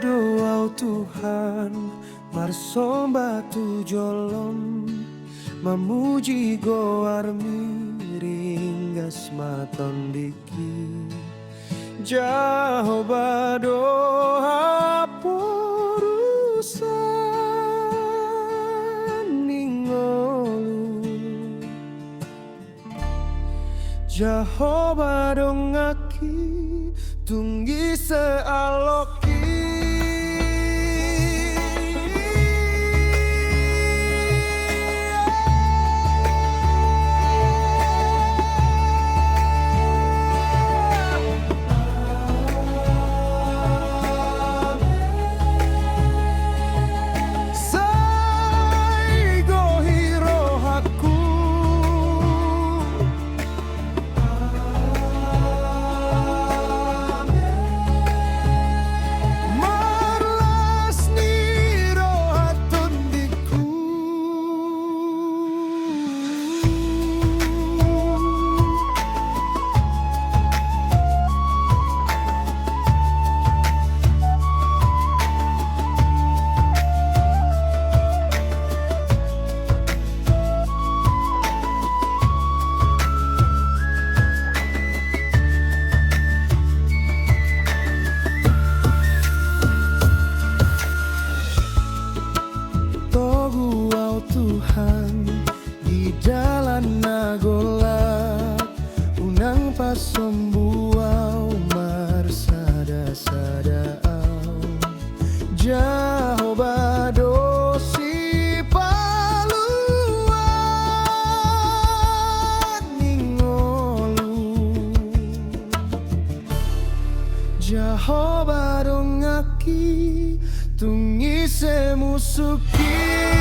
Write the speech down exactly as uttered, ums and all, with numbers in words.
Do au Tuhan marsomba tu jolom, mamuji goarMi ringgas ma tondingki. Jahowa do haporusan ni ngolu. Jahowa donganki, tung ise alokki. Sai gohi rohangku. Amen. Marlas ni roha tondingku. Togu au Tuhan di dalan na golap, unang pasombu au, marsadasada au. Jahowa do sipaluan ni ngolu. Jahowa donganki, tung ise musungki.